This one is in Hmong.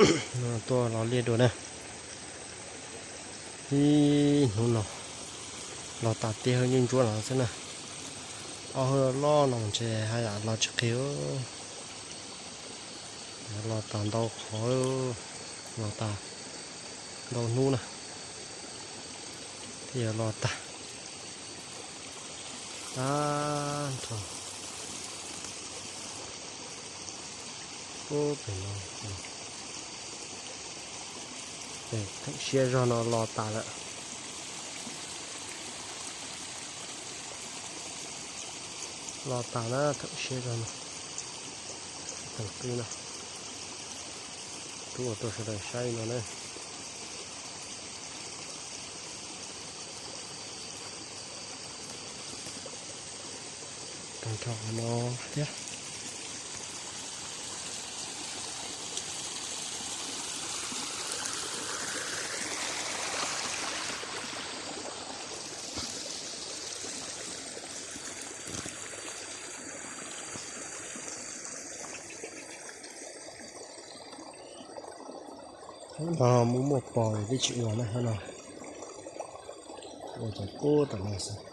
No tuaj los liaj dua na. Ib hnub no los tas tib hawb ntsuab ntsuab no xwb na. Ob hawb loj no ntshe haj yam los tsis qhib. Los tas ntau qhov, los tas ntau hnub na thiaj yuav los tag. Tag nrho. Ub, pem no, pem theem siab zog no los tas lawm. Los tas na, theem siab zog no. Tag qwb no, rub ua rau sawv daws saib no na. Tag nrho qhov no thiab. Hab no muaj muaj pos twb tsis ua na, hab no ua cov kub tom no xwb.